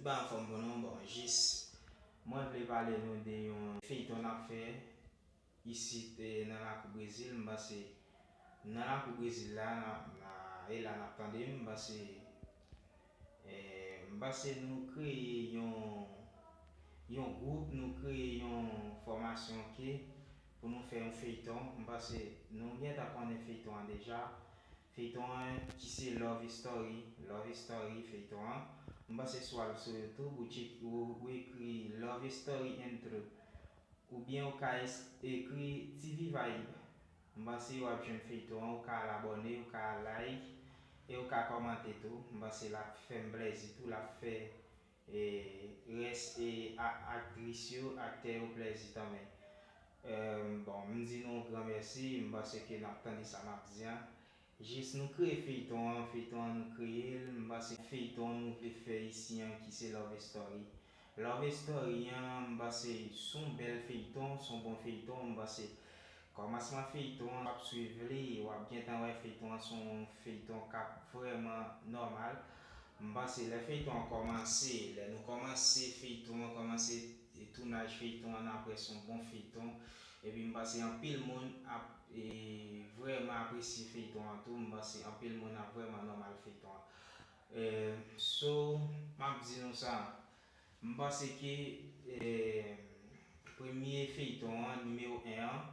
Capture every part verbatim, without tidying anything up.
Pa anfòm pou nou, bon, jis mwen vle pale nou de yon feyton n ap fè isit, eh, nan lakou Brezil. M panse nan lakou Brezil la, n ap, n a, e la n ap tande m, m panse, eh, m panse nou kreye yon, yon gwoup, nou kreye yon fòmasyon ke pou nou fè yon feyton. M panse nou gentan konnen feyton an deja. Feyton an ki se Love Story, Love Story feyton an. M panse si w al sou YouTube, ou tchek, ou, ou ekri Love Story Intro, oubyen ou ka es-, ekri T V Vibe. M panse w ap jwenn feyton an, ou ka al abòne, ou ka al like, e ou ka kòmante tou. M panse l ap fè m plèzi tou, l ap fè, e, rès, e, a-, aktris yo, aktè yo plèzi tanmen. Eh, bon, m di nou yon gran mèsi, m panse ke n ap tande sa m ap di an. Jis nou kreye feyton an, feyton an nou kreye l, m panse feyton an nou vle fè isi an ki se Love Story. Love Story an, m panse s on bèl feyton, s on bon feyton, m panse kòmansman feyton an, w ap swiv li, w ap gentan wè feyton an s on feyton k ap vrèman nòmal. M panse lè feyton an kòmanse, lè nou kòmanse feyton an, kòmanse tounaj feyton an, n ap wè s on bon feyton. Epi m panse anpil moun ap, e, vrèman apresye feyton an tou. M panse anpil moun ap vrèman nòmal feyton an. Eh, so, m ap di nou sa. M panse ke, eh, premye feyton an, nimewo en an,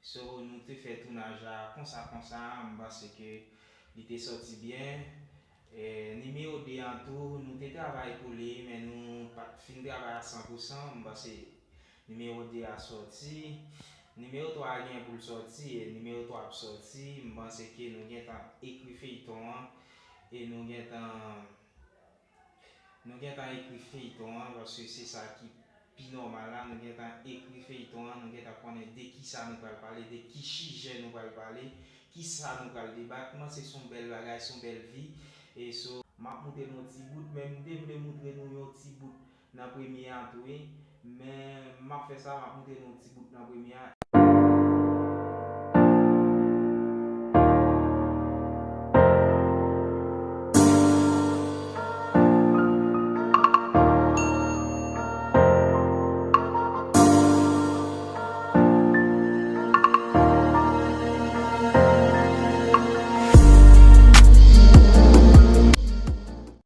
so, nou te fè tounaj la konsa, konsa, m panse ke li te sòti byen. Eh, nimewo de an tou, nou te travay pou li, men nou pa t fin travay a san pou san. M panse nimewo de a sòti. Nimewo twa a gen pou l sòti, e nimewo twa ap sòti. M panse ke nou gentan ekri feyton an, e nou gentan, nou gentan ekri feyton an, paske se sa ki pi nòmal la. Nou gentan ekri feyton an, nou gentan konnen de ki sa nou pral pale, de ki sijè nou pral pale, ki sa nou pral debat. M panse s on bèl bagay, s on bèl vi. E so, m ap moutre nou yon ti bout, men m te vle moutre nou yon ti bout nan premye a tou, wi. Men m ap fè sa, m ap moutre nou yon ti bout nan premye a.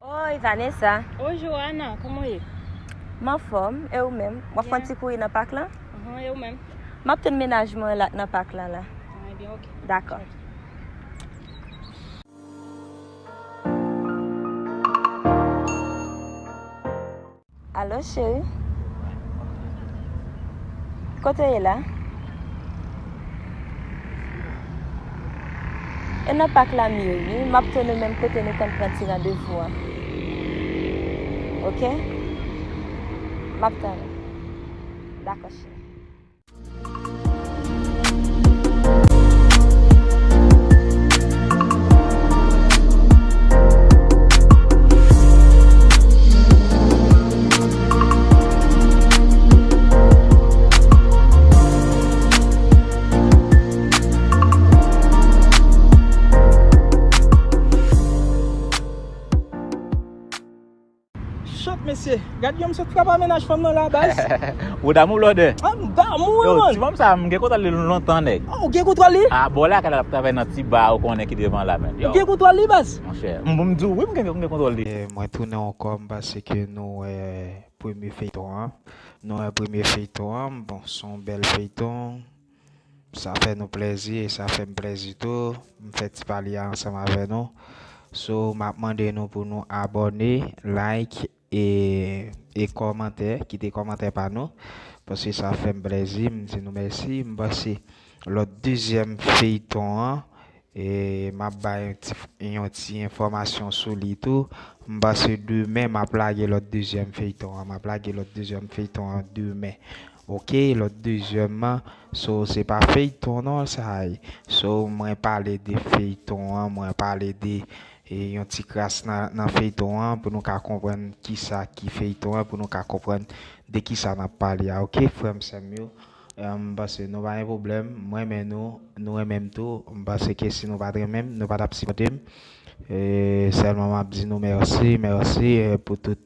Oi, Vanessa. Oi, Joana, kòman w ye? M anfòm, e ou menm? W ap fè yon ti kouri nan pak lan? Ahan, e ou menm? M ap tann mennaj mwen la nan pak lan la. Ah, ebyen, ok. Dakò. Alo, cheri? Kote w ye la? E nan pak la m ye wi. M ap tann ou menm kote nou konn pran ti randevou an. Oke? M ap tann ou. Dakò, cheri. Shit, mesye. Gad yon m sot frape a mennaj fanm nan la, baz. Ou damou blòdè? Ah, m damou, yo, man. Ti fanm sa, m gen kontwòl li lontan, nèg. Oh, ou gen kontwòl li? Ah, bò la, kal ap travay nan ti ba, ou konnen ki devan la, men. Ou gen kontwòl li, baz? Monchè, m, m di w, wi, m gen, m gen kontwòl li. E mwen tounen ankò, m panse ke nou wè premye feyton an. Nou wè premye feyton an, bon, s on bèl feyton. Sa fè nou plèzi e sa fè m plèzi tou. M fè ti pale a ansanm avè nou. So, m ap mande nou pou nou abòne, like e, e kòmantè, kite kòmantè pa nou. Paske sa fè m plèzi, m di nou mèsi. M panse lòt dezyèm feyton an, e m ap bay yon ti, yon ti enfòmasyon sou li tou. M panse demen, m ap lage lòt dezyèm feyton an. M ap lage lòt dezyèm feyton an demen. Oke, lòt dezyèm an. So, se pa feyton non sa ye. So, mwen pale de feyton an, mwen pale de, e, yon ti kras nan, nan feyton an pou nou ka konprann kisa ki feyton an, pou nou ka konprann de kisa n ap pale a. Oke, frè m, sè m yo. E, m panse nou pa gen pwoblèm. M renmen nou, nou renmen m tou. M panse ke si nou pa t renmen m, nou pa t ap sipòte m. E, sèlman m ap di nou mèsi, mèsi, e, pou tout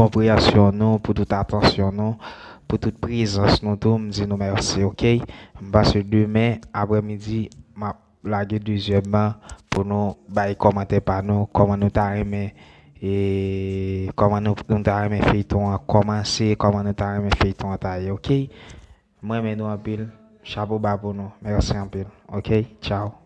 konpreyansyon nou, pou tout atansyon nou, pou tout prezans nou tou, m di nou mèsi, oke? M panse demen aprèmidi, m ap lage dezyèm ban pou nou bay kòmantè pa nou, kòman nou ta renmen, e, kòman nou, nou ta renmen feyton an kòmanse, kòman nou ta renmen feyton an ta ye, oke? M renmen nou anpil. Chapo ba pou nou. Mèsi anpil. Oke? Tchao.